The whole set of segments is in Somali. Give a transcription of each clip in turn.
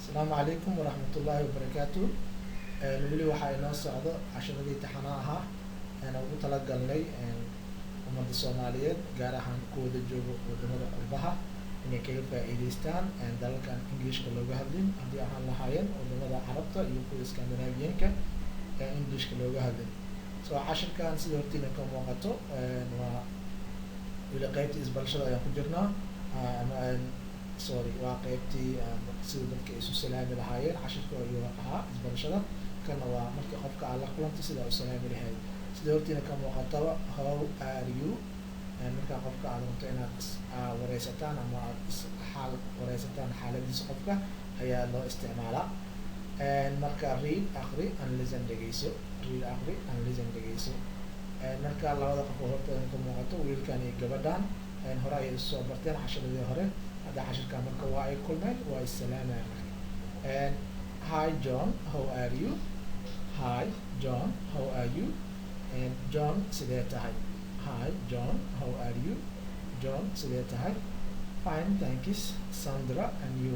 Asalaamu calaykum waraxmatullaahi wabarakaatu. Weli waxaa inoo socdo casharadii taxanaha ahaa aan ugu talagalnay ummadda Soomaaliyeed, gaar ahaan kuwada jooga wadamada qurbaha, inay kaga faa'iideystaan dalalkan Englishka looga hadlin, haddii ahaan lahaayeen wadamada Carabta iyo kuwa Scandinavianka ee Englishka looga hadlin. So cashirkan, sida hortiina ka muuqato, waa weli qeybtii isbarashada ayaan ku jirnaa, ama sorry, waa qeybtii sida dadka isu salaami lahaayeen. Cashirka ayuu ahaa isbarashada, kana waa markii qofka aad la kulanto sida u salaami lahayd. Sida hortiina ka muuqataba, "How are you?" Markaa qofka aad rabto inaad is wareysataan ama aad is xaal wareysataan, xaaladiisa qofka ayaa loo isticmaalaa. Marka read, aqri, and listen, dhegeyso. Read, aqri, and listen, dhegeyso. Marka labada qof oo hortooda ka muuqato, wiilkan iyo gabadhan, hore ayay isu soo barteen casharadii hore. Hadda cashirkan marka waa ay kulmeen, waa issalaamayaan. Marka, "Hi John, how are you?" "Hi John, how are you?" John, sidee tahay? "Hi John, how are you?" John, sidee tahay? "Fine, thanks Sandra, and you?"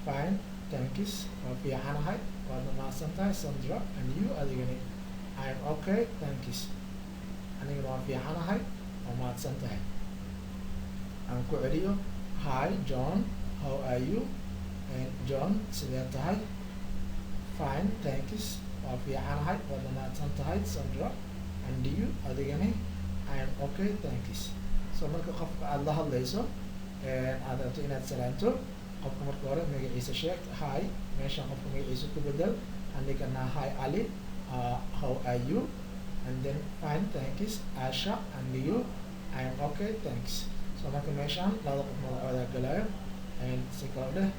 "Fine, thanks," waa fiicanahay, waadna mahadsan tahay Sandra, "and you," adigani? "I'm okay, thanks," anigana waan fiicanahay, waa mahadsan tahay. Aan ku celiyo. "Hi John, how are you?" John, sidee tahay? "Fine, thanks," waa fiicanahay, waadna mahadsan tahay Sandra, "and you," adigani? "I'm okay, thanks." So marka qofka aada la hadlayso, aad rabto inaad salaanto qofka, marka hore magaciisa sheeg. "Hi," meeshan qofka magaciisa ku bedel. Anigana, "Hi Ali, how are you?" And then, "Fine, thanks Asha, and you?" "I'm okay, thanks." So marka meeshaan labada qof magacooda galayo. Si kale dheh: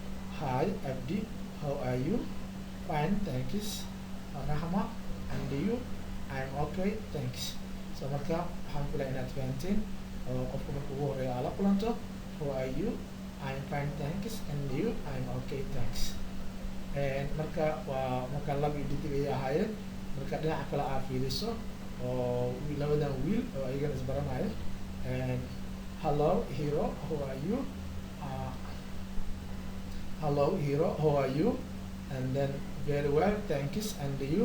"Hi Abdi, how are you?" "Fine, thanks Rahma, and you?" "I'm okay, thanks." So marka waxaan filaya inaad fahanteen oo qofka marka ugu horeeya aa la kulanto, "How are you?" "I'm fine, thanks, and you?" "I'm okay, thanks." Marka waa marka lab iyo dhidig ayay ahaayeen. Marka dhinaca kale aa fiiriso oo labadan wiil oo ayagana isbaranayo. "Hello Hero, how are you?" "Hello Hero, how are you?" And then, "Very well, thanks, and you?"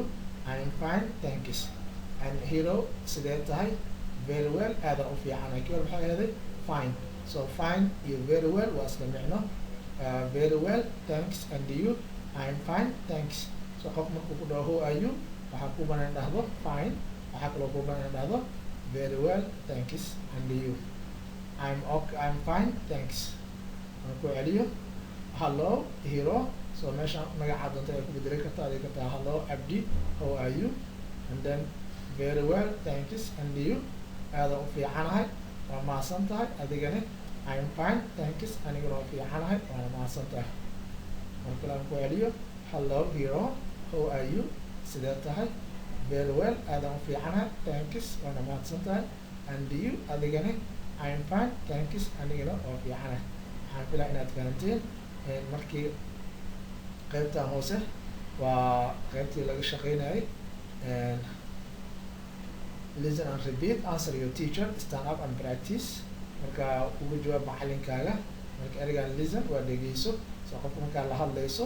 "I'm fine, thanks." And Hero, sidee tahay? "Very well," aadan u fiicanay. Kii hore maxay ahaday? "Fine." So "fine" iyo "very well" waa isla micno. "Very well, thanks, and you?" "I'm fine, thanks." So qof markuu ku dhaho "How are you?", waxaa ku banaan dhahdo "fine", waxaa kaloo ku banaan dhahdo "Very well, thanks, and you?" "I'm okay, I'm fine, thanks." Aan ku celiyo. "Hello Hero." So meesha magaca doonta ay ku bedeli kartaa, adig kartaa. "Hello Abdi, how are you?" And then, "Very well, thanks, and you?" Aadan u fiicanahay, waa mahadsan tahay, adigani? "I'm fine, thanks," aniguna waa fiicanahay, waana mahadsan tahay. Mar kale aan ku celiyo. "Hello Hero, how are you?" Sidee tahay? "Very well," aadan u fiicanahay, "thanks," waana mahadsan tahay, "and you," adigani? "I'm fine, thanks," anigana waa fiicanahay. Waxaan filaa inaad fahanteen. Markii qeybtan hoose waa qeybtii laga shaqeynayay. Listen and repeat. Answer your teacher. Stand up and practice. Marka uga jawaab macalinkaaga. Marka ereygan "listen" waa dhegeyso. So qofka markaa la hadlayso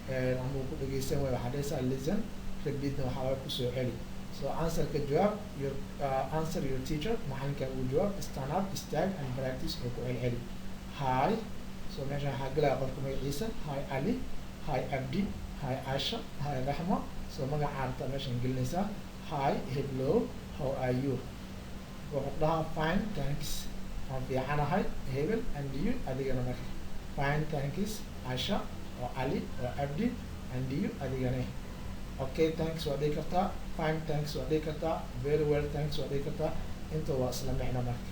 ama uu ku dhegeysan waayo, waxaa dhehaysaa "listen". "Repeat"na waxaa waay kusoo celi. So answer, ka jawaab, your answer your teacher, macalinkaaga ugu jawaab. Stand up, istaag, and practice, oo ku celceli. "Hi." So meeshan waxaa gelaya qofka magaciisa. "Hi Ali." "Hi Abdi." "Hi Asha." "Hi Raxma." So magaca rabta meeshan gelinaysaa. "Hi heblow, how are you?" Wuxuu dhahaa, "Fine, thanks," waan fiicanahay hebel, "and you," adigana? Marka, "Fine, thanks Asha," oo Ali oo Abdi, "and you," adigane? "Okay, thanks" waa dhihi kartaa, "Fine, thanks" waa dhihi kartaa, "Very well, thanks" waa dhihi kartaa. Inta waa isla micno. Marka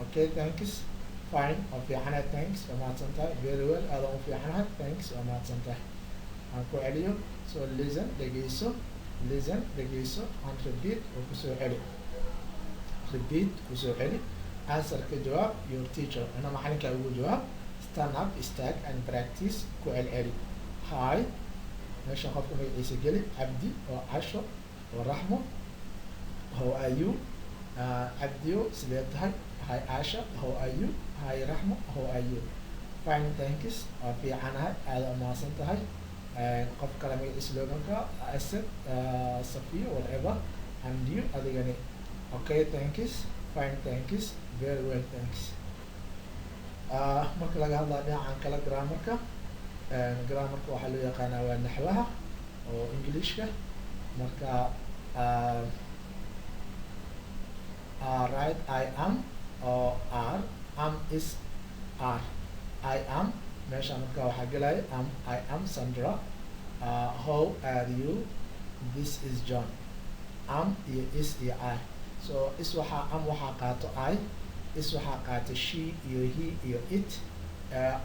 "Okay, thanks", "fine," waa fiicanahay, "thanks," waa mahadsan tahay, "very well," aadan u fiicanahay, "thanks," waa mahadsan tahay. Aan ku celiyo. So listen, dhegeyso. Listen, dhegeyso, and repeat, oo kusoo celi. Repeat, kusoo celi. Answer, ka jawaab, your teacher, ana macalinkaa ugu jawaab. Stand up, istaag, and practice, ku celceli. "Hi." Meeshan qofka magaciisa geli, Cabdi oo Casho oo Raxmo. "How are you?" Cabdiyo, sidee tahay? "Hi Asha, how are you?" "Hi Raxmo, how are you?" "Fine, thanks," waa fiicanahay, aada umahadsan tahay. Qof kale magaciisa loo ogaan karaa, Asad, Safiya, whatever. And you, adigani? Okay, thanks. Fine, thanks. Very well, thanks. Marka laga hadlaya dhinacan kale grammarka, grammarka waxaa loo yaqaanaa waa naxwaha oo Englishka. Marka right, I am or are, am, is, are, I am. Meesha marka waxaa gelaya am. I am Sandra. How are you? This is John. Am iyo is iyo are. So is waxaa, am waxaa qaato I, is waxaa qaato she iyo he iyo it,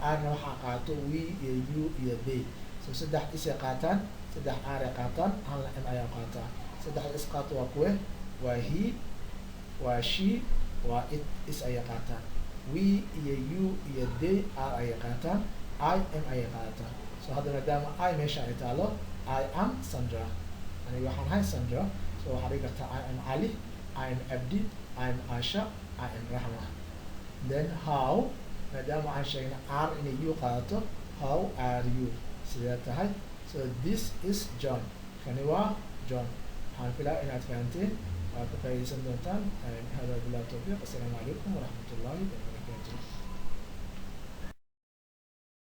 are-na waxaa qaato we iyo you iyo they. So saddex is ay qaataan, saddex are ay qaataan, halna am ayaa qaataa. Saddexda is qaato waa kuwe? Waa he, waa she, waa it, is ayay qaataan. We iyo you iyo they are ayay qaataan, I am ayay qaadataan. So hadda maadaama I meesha ay taalo, I am Sandra, aniga waxaan ahay Sandra. So waxaad dhigi kartaa I am Ali, I am Abdi, I am Asha, I am Rahma. Then how, maadaama aan sheegnay are inay you qaadato, how are you, sidee tahay? So this is John, kani waa John. Waxaan filaa inaad fahanteen, waa ka faa'iidaysan doontaan. Hada billahi tawfiiq. Assalaamu calaykum waraxmat ullahi wabarakaatuh.